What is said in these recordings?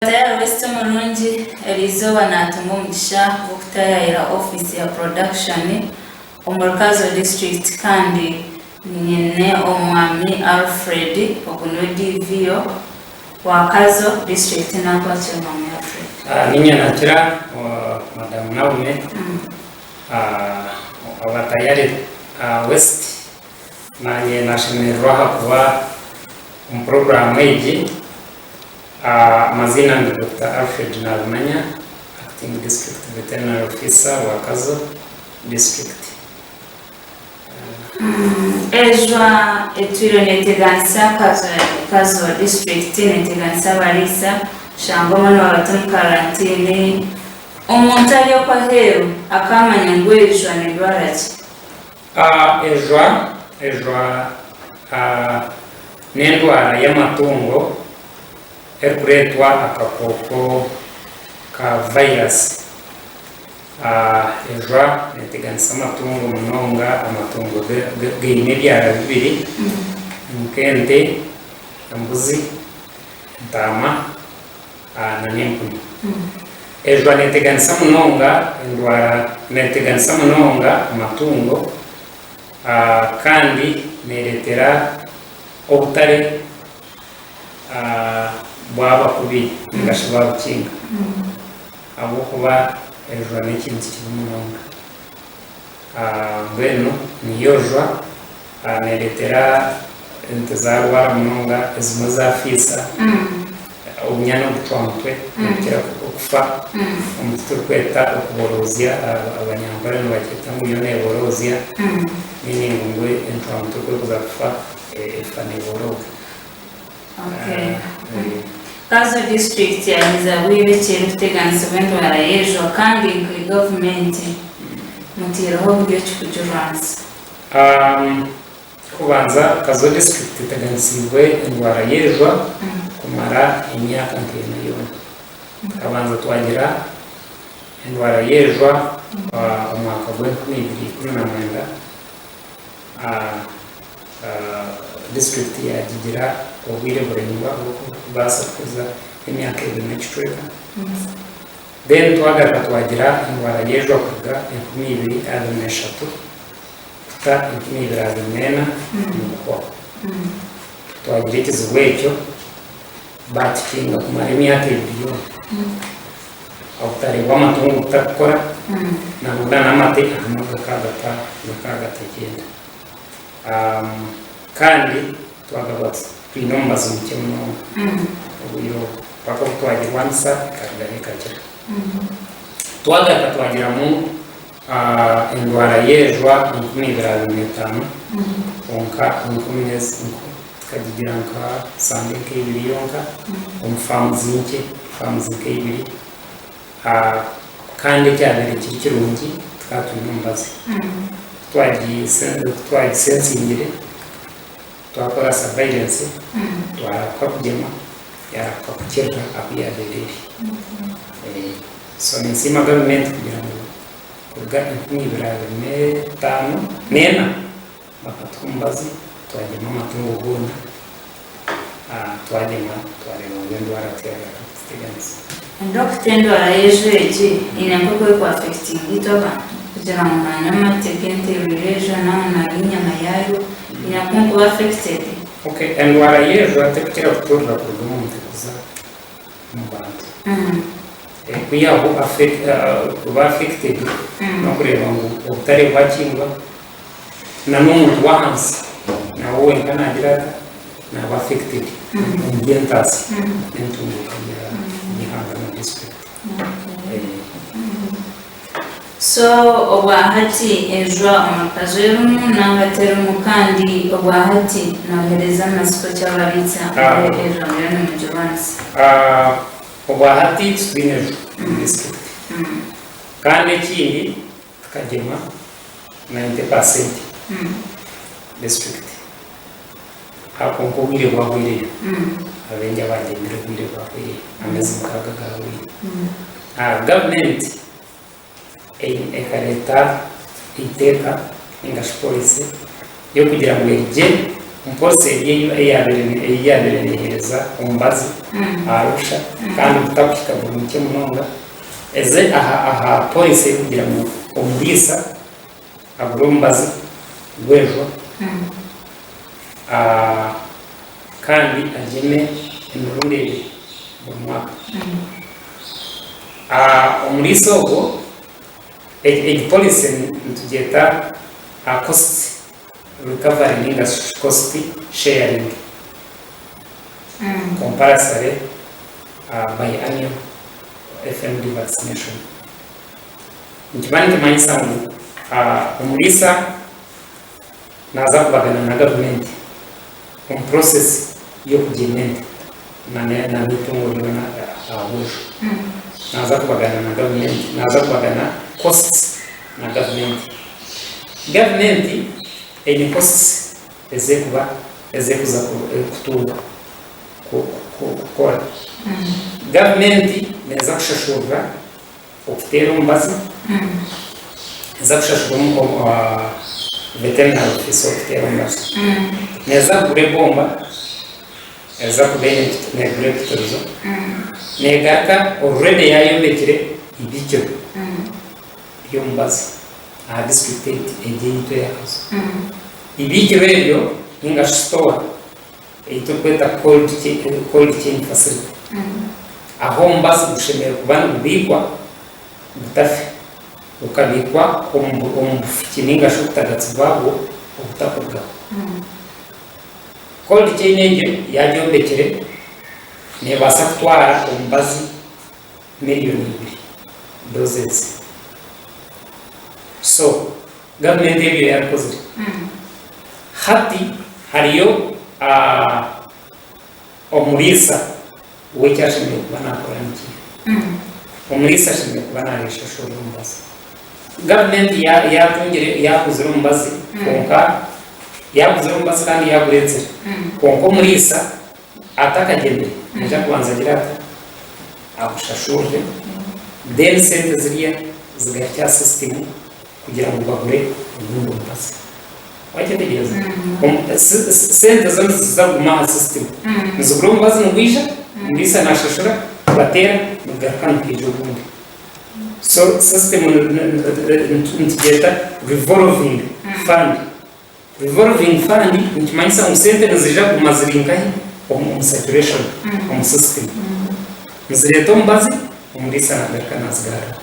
Tayari West omurungi, eriizooba naatunga omugisha gw'okutaayaayira ofiisi ya Production omuri Kazo District kandi nyine Omwami Alfred, ogu niwe DVO wa Kazo District. Naakwakira Omwami Alfred. Niinye nakira Madam Naume owa Tayari West. Naanye nashemererwa ahakuba omu puroguraamu egi. Amaziina ndi Dokita Alfred Nabimanya, Acting District Veterinary Officer wa Kazo District. Ejwa etwire neteganisa Kazo District, neteganisa abariisa, oshanga omwe nibabata omu karantini. Omuntu ari okwo aheeru akaamanya ngu ejwa nendwara ki? Ejwa, Ejwa n'endwara y'amatungo erikureetwa akakooko ka virus. Ejwa neteganisa amatungo munonga, amatungo gaine ebyara bibiri nk'ente, embuzi, entaama n'empunu. Ejwa neteganisa munonga endwara, neteganisa munonga amatungo kandi neretera obutare bwaba kubi ningashi bwabukinga ahabw'okuba ejwa n'ekintu kibi munonga. Mbwenu niyo jwa neretera ente zarwara munonga ezimwe zafiisa obunyana obucwamutwe nibukira kufa omu kiturikweta okuborozya abanyankore nibakyeta ngu yo neborozya meaning ngu encwamutwe ku erikuza kufa efa neboroga. Kazo district yaheza bwire ki erikuteganisibwa endwara y'ejwa kandi nka gavumenti muteireho buryo ki kugirwanisa? Kubanza Kazo district eteganisiibwe endwara y'ejwa kumara emyaka nk'ena yoona. Tukabanza twagira endwara y'ejwa omwaka gw'enkumi ibiri ikumi na mwenda. Disiturikiti yaagigira obwire buraingwa bw'okubaasa kukuza emyaka ebiri n'ekicweka. Then twagaruka twagira endwara y'ejwa kuruga 2023 kuta 2024 omu kuhwaho. Twagira ekizibu ekyo baatukinga kumara emyaka ebiri yoona. Obutare bw'amatungo butarikukora nangwa n'amate ahamwe gakaba gatagyenda. Kandi twakaba twine omubazi mukye munonga obwire obwo mpaka obu twagirwanisa ekarugaho ekakira. Twagaruka twagiramu endwara y'ejwa 2025 kwonka enkumi tukagigira nka sande nk'eibiri yonka omu faamuzi nkye, faamuzi nk'eibiri kandi ekyabaire kiri kirungi tukaba twine omubazi. Ku twagisensingire twakora surveillance twarahuka kugyema yarahuka kukirira ahu yaabaire eri. So ninsiima gavumenti kugira ngu kuruga 2024 n'ena Bakatuha omubazi twagyema amatungo goona, twagyema twareeba ngu endwara teyagaruka kututeganisa. Dokita endwara y'ejo egi eine nk'oku eriku affectinga itwe abantu kugira ngu nanywa amate g'ente erwaire ejo naaba narya enyama yaayo eine nkuba affected? Ok, endwara y'ejo terikukira kuturira kuruga omu nte kuza omu bantu. Kwihaho kuba affected n'okureeba ngu obutare bwakingwa Na n'omuntu w'ahansi nawe wenka naagira ata, naaba affected omu by'entaasya n'entunguuka y'eihanga na district. So obwahati enjwa omuri Kazo erimu nanga terimu kandi obwahati nohereza matsiko ki abariitsa ngu enjwa muriyo nimugirwanisa? Obwahati titwine enjwa omu district kandi ekindi Tukagyema 90 percent district kwonka obwire bwahweireyo abaingi abagyemire obwire bwahweireyo ameezi mukaaga gahweire. Gavumenti ekareeta eiteeka ninga shi policy y'okugira ngu erugye. Omu policy egi ei yaabaire neeheereza omubazi ahari busha kandi gutakuhika guri mukye munonga, eze aha policy erikugira ngu omuriisa agure omubazi gw'enjwa kandi agyeme emirundi ebiri buri mwaka. Omuriisa ogwo, egi policy nitugyeta cost recovery ninga shi cost sharing compulsory biannual FMD vaccination. Nikiba nikimanyisa ngu omuriisa naaza kubagana na gavumenti omu process y'okugyema ente na n'eitungo ryona ahabw'ejo. Naaza kubagana na gavumenti, naaza kubagana costs na gavumenti. Gavumenti eine costs ezi erikuba ezi erikuza kutunga kukora. Gavumenti neeza kushashurira okuteera omubazi, neeza kushashura veterinary officer okuteera omubazi, neeza kugura ebomba, neeza kuba neegura ebiturizo, negaruka already yaayombekire eibikiro ry'omubazi aha disiturikiti egi eyaitu eya Kazo. Eibikiro eryo ninga shi sitowa ei turikweta cold chain facility ahu omubazi gushemereire kuba nigubiikwa gutafe, gukabiikwa omu bufuki ninga shi obutagatsi bwagwo obutakurugaho. Cold chain egyo yaagyombekire neebaasa kutwara omubazi miriyoni ibiri, doses. So gavumenti ebyo yabikozire. Hati hariyo omuriisa we eki ashemereire kuba nakora nikiiha? Omuriisa ashemereire kuba nayeshashurira omubazi. Gavumenti yatungire yaguzire omubazi kwonka yaguzire omubazi kandi yaguretsire kwonka omuriisa atakagyemire naija kubanza agire ata? Agushashurire then sente ziriya zigarukye aha system kugira ngu bagure ogundi omubazi. Wakyetegyereza? Sente zo niziza kuguma aha system. Nizigura omubazi nigwija, omuriisa nashashura, bateera nigugaruka nihaija ogundi. So system nitugyeta revolving fund. Revolving fund nikimanyisa ngu sente niziija kuguma ziri nkahi? Omu circulation, omu system. Nizireeta omubazi, omuriisa nagaruka nazigarura.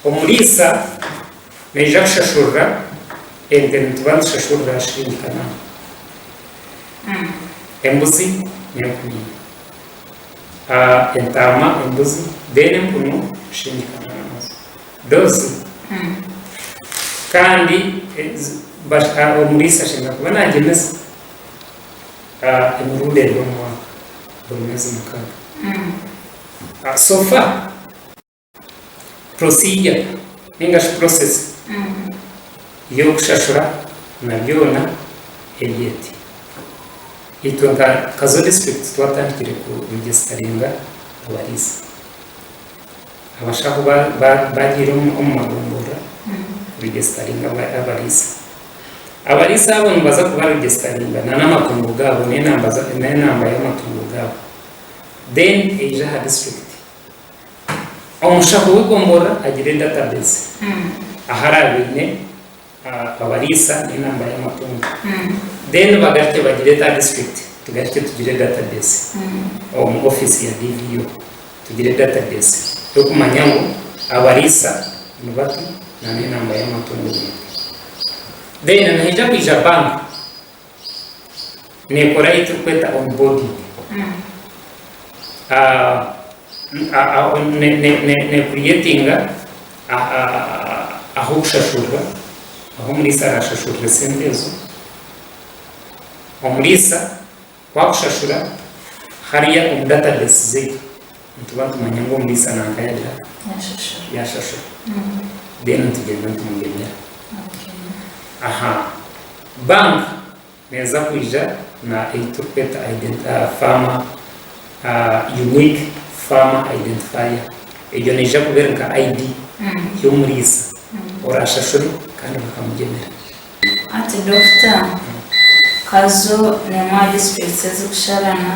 Omuriisa naija kushashurira ente nituba nitushashurira shiringi kanaana, embuzi n'enkumi ina, entaama, embuzi then empunu shiringi kanaana nazo. Dozi kandi omuriisa ashemereire kuba nagyemeza emirundi ebiri omu mwaka buri meezi mukaaga. So far procedure ninga shi process y'okushashura na byona eri eti, itwe nka Kazo district twatandikire ku registeringa abariisa. Abashaho bagiire omu magomborora kuregisitaringa abariisa. Abariisa abo nibaza kubaregisitaringa n'amatungo gaabo n'enamba y'amatungo gaabo. Then eije aha disiturikiti. Omushaho w'egomborora agire database ahu araabe aine abariisa n'enamba y'amatungo. Then bagarukye bagireete aha district tugarukye tugire database omu office ya DVO tugire database y'okumanya ngu abariisa ni bati na n'enamba y'amatungo ni eti. Then nihaija kwija bank nekora ei turikweta onboarding. Ne creatinga ah'okushashurira, ahu omuriisa araashashurire sente ezo. Omuriisa ku akushashura hariya omu database zaitu nituba nitumanya ngu omuriisa nanka yaagira ata? Yaashashura. Then nitugyenda nitumugemera. Bank Neeza kwija na ei turikweta farmer unique farmer identifier. Egyo neija kuba eri nka ID y'omuriisa oraashashure kandi bakamugyemera. Hati Dokita, Kazo n'emwe aha disiturikiti ezirikusharana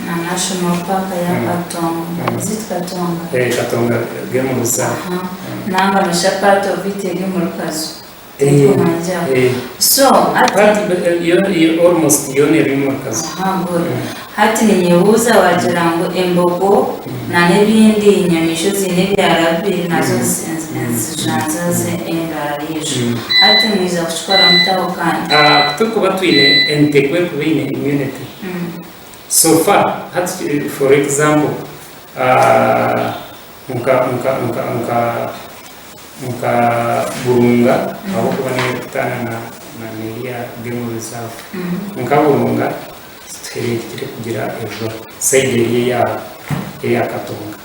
na National Park ya Katonga. Is it Katonga? Eh, Katonga Game Reserve. Aha. Nangwa noshusha part of it eri omuri Kazo. Eh, Tirikumanya aho. eh. So hati Part, eh, yo, yo, almost yoona eri omuri Kazo. Aha, good. Hati ninyebuuza wagira ngu embogo na n'ebindi nyamaishwa eziine ebyara bibiri nazo nizijanjaaza endwara y'ejo. Hati mwija kukikora muta aho kandi? Ah, ku turikuba twine ente ku erikuba eine immunity so far hati for example ah, nka nka nka nka nka Burunga ahabw'okuba niyo erikutaana na na n'eriya game reserve nka Burunga Tuhereerukire kugira ejo side eri eya eya Katonga.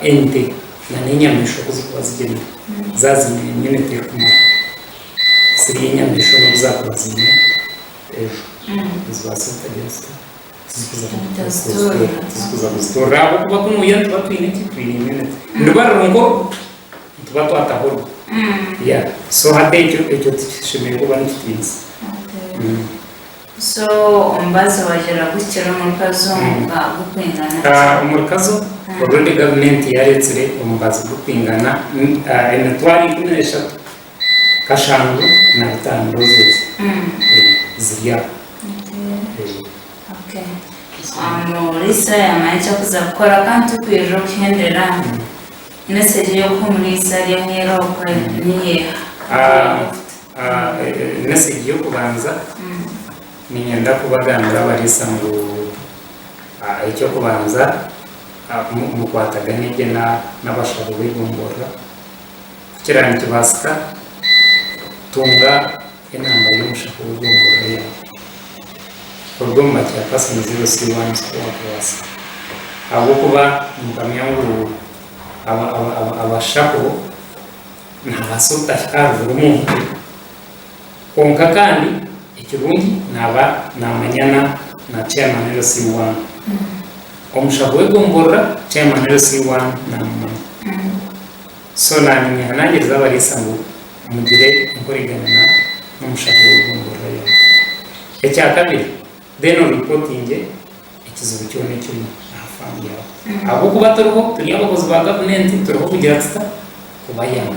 Ente na n'enyamaishwa ku zirikuba zigyenda zaaba ziine immunity erikumara zirya enyamaishwa n'obu zaakuba ziine ejo nizibaasa kutagira zita tizikuza tizikuza kuziturira ahabw'okuba kunuya nituba twine ki twine immunity nibarira nko nituba twataho orwo yeah so hati ekyo ekyo tikishemereire kuba nikitiinisa. So omubazi wagira gukira omuri Kazo nga gukwingana ki? Omuri Kazo already gavumenti yaretsire omubazi gukwingana emitwaro 13 kashanju na bitaano doses ziri aho. Okay. Omuriisa yamanya ekyokuza kukora kandi tukwirira okuhendera message eyokuha omuriisa ari aheeru okwe niyo eha? Message y'okubanza niinyenda kubagambira abariisa ngu eky'okubanza mukwatagane gye n'abashaho b'eigomborora. Ku kiraabe nikibaasika tunga enamba y'omushaho w'eigomborora yaawe. Oruge omu ba chairperson LC one ku waakubaasa. Ahabw'okuba nimpamya ngu abashaho Naabaasa obutahika aha ruguru omu ntebe. Kwonka kandi ekirungi naaba naamanyana na chairman LC one. Omushaho w'egomborora chairman LC one naamumanya. So naanye ninyehanangiriza abariisa ngu mugire enkorigana na n'omushaho w'egomborora yaawe. Ekyakabiri, then oripotingye ekizibu kyona eki oine aha faamu yaawe. Ahabw'okuba turiho turi abakozi ba gavumenti turiho kugira tuta? Kubayamba.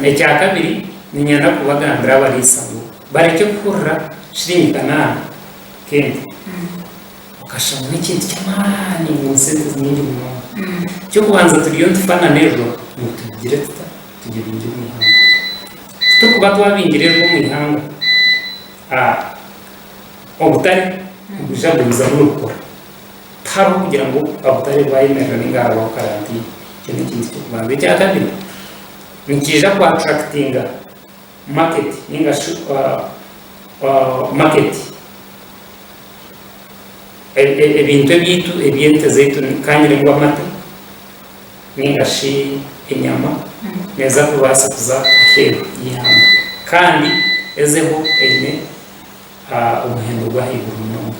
Ekyakabiri niinyenda kubagambira abariisa ngu barekye kuhurira shiringi kanaana k'ente okashusha ngu n'ekintu ky'amaani ngu ni sente nyingi munonga. Eky'okubanza turiyo nitufa n'ejo ngu tugire tuta? Tugibingye omu ihanga. Ku turikuba twabingire ejo omu ihanga, Obutare nibwija kugumizamu nibukora. Tihariho kugira ngu obutare bwayemerera ninga haabaho karantiini. Ekyo n'ekintu ky'okubanza. Ekyakabiri, nikiija ku attractinga market ninga shi market ebintu ebyaitu eby'ente zaitu kanyine ngu amate ninga shi enyama neeza kubaasa kuza aheeru y'eihanga kandi ezeho eine omuhendo gw'ahaiguru munonga.